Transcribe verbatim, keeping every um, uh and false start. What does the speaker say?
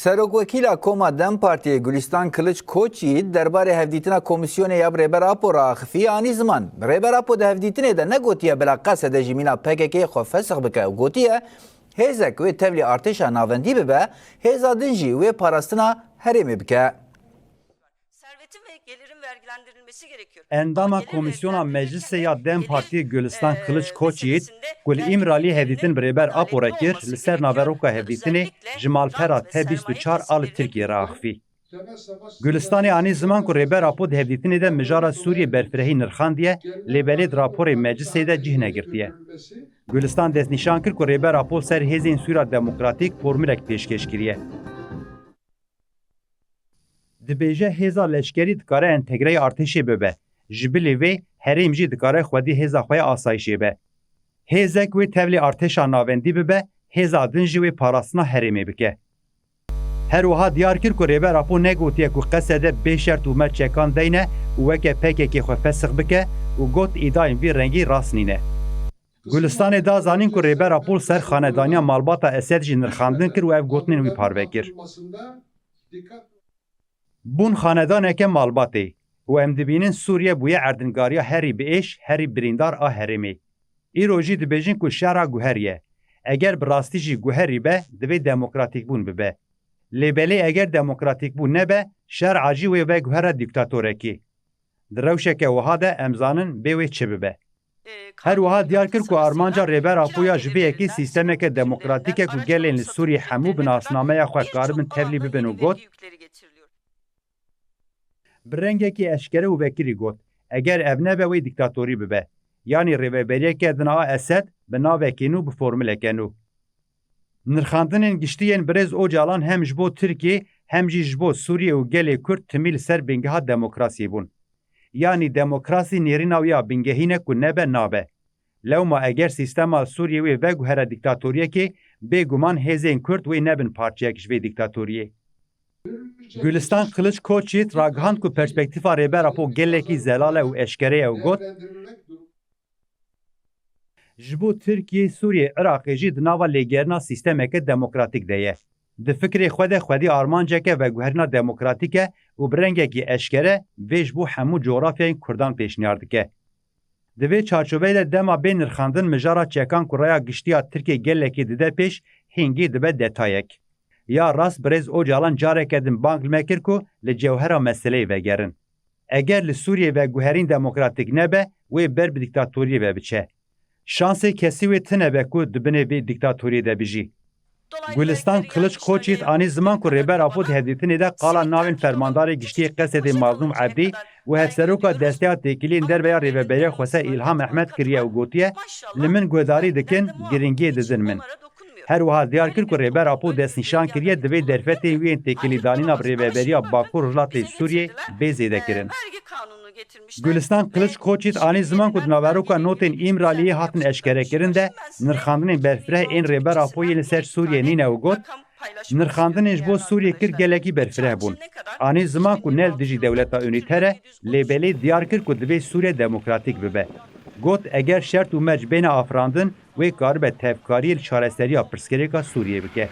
Serokwekîla Koma DEM Partiyê Gulistan Kiliç Koçyiğit derbarê hevdîtina komîsyonê ya bi Rêber Apo re axifî anî ziman. Rêber Apo di hevdîtinê de negotiye bila qesede ji mîna P K K'yê xwe fesix bike û gotiye, hêzek wê tevlî artêşa navendî bibe, hêza din jî wê parastina herêmê bike. Servetin ve gelirin vergilendirilmesi gerekiyor. Endama Ama gelir komîsyona vergilendirilirken meclisê de ya DEM gelir, Partiyê Gulistan e, Kiliç Koçyiğit, meselesinde ku li vergi Îmraliyê hevdîtin bi Rêber Apo re kir, li ser naveroka hevdîtinê ji malpera T bîst û çar a li Tirkiyê re axivî. Gulistanê anî ziman ku Rêber Apo di hevdîtinê de mijara Sûriyê berfirehî nirxandiye, lê belê di raporê meclisê de cih negirtiye. Gulistan destnîşan kir ku Rêber Apo ser hêzên Sûriya Demokratîk formulek pêşkêş kiriye. Dibêje hêza leşkerî dikare entegreyê artêşê bibe. Ji bilî vê herêm jî dikare xwedî hêza xwe ya asayişê be. Hêzek wê tevlî artêşa navendî bibe, hêza din jî wê parastina herêmê bike. Her wiha diyar kir ku Rêber Apo negotiye ku qesede bê şert û merc çekan deyne û weke P K K xwe fesix bike û got îdayên vî rengî rast nîne. Gulistanê da zanîn ku Rêber Apo li ser xanedaniya malbata Esed jî nirxandin kir û ev gotinên wî parve kir. Bûn xanedaneke malbatê û em dibînin Sûriye bûye erdingariya herî bi êş, herî birîndar a herêmê. Îro jî dibêjin ku şera guheriye. Eger bi rastî jî guherî be, divê demokratîkbûn bibe. Lê belê eger demokratîkbûn nebe, şera jî wê veguhere dîktatorekî. Di rewşeke wiha de em zanin bê wê çi bibe. Her wiha diyar kir ku armanca Rêber Apo ya ji vê yekê sîstemeke demokratîk e ku gelên li Sûriyê hemû bi nasnameya xwe karibin tevlî bibin û got, Bi rengekî eşkere û vekirî got, eger ev nebe wê dîktatorî bibe. Yanî rêveberiyeke din a Esed bi navekê nû, bi formuleke nû. Nirxandinên giştî yên birêz Ocalan hem ji bo Tirkiyê hem jî ji bo Sûriyê û gelê Kurd timî li ser bingeha demokrasiyê bûn. Yanî demokrasî nêrîna wî ya bingehîn e ku nebe nabe. Lewma eger sîstema Sûriyê wê veguhere dîktatoriyekê, bêguman hêzên Kurd wê nebin parçeyek ji vê dîktatoriyê. Gulistan Kiliç Koçyiğit ragihand ku perspektîfa Rêber Apo gelekî zelal e û eşkere ye û got, Ji bo Tirkiyê, Sûriyê, Iraqê jî di nava lêgerîna sîstemeke demokratîk de ye. Di fikrê xwe de xwedî armanceke veguherîna demokratîk e û bi rengekî eşkere vê ji bo hemû cografyayên Kurdan pêşniyar dike. Di vê çarçoveyê de dema bê nirxandin mijara çekan ku raya giştî ya Tirkiyê gelekî dide pêş, hingî dibe detayek. Ya rast birêz Ocalan careke din bang li me kir ku li cewhera meseleyê vegerin. Eger li Sûriyê veguherîn demokratîk nebe, wê ber bi dîktatoriyê ve biçe. Şansê kesî wê tune be ku di binê vê dîktatoriyê de bijî. Gulistan Kiliç Koçyiğit anî ziman ku Rêber Apo di hevdîtinê de qala navên fermandarê giştî yê Qesedê Mazlûm Ebdî û hevseroka Desteya Têkiliyên Derve ya Rêveberiya Xweser Îlham Ehmed kiriye û gotiye, Li min guhdarî dikin, giringiyê didin min. Her wiha diyar kir ku Rêber Apo destnîşan kiriye, divê derfetên wî yên têkilîdanîna bi rêveberiya Bakur Rojhilatê Sûriyê bê zêdekirin. Gulistan Kiliç Koçyiğit anî ziman ku di naveroka notên Îmraliyê hatin eşkerekirin de nirxandinên berfireh ên Rêber Apo yên li ser Sûriyê nîne û got, Nirxandinên ji bo Sûriyê kir gelekî berfireh bûn. Anî ziman ku ne li dijî dewleta unîter e, lê belê diyar kir ku divê Sûriye demokratîk bibe. Got, eger şert û merc bêne afirandin, wê karibe tevkariyê li çareseriya pirsgirêka Sûriyê bike.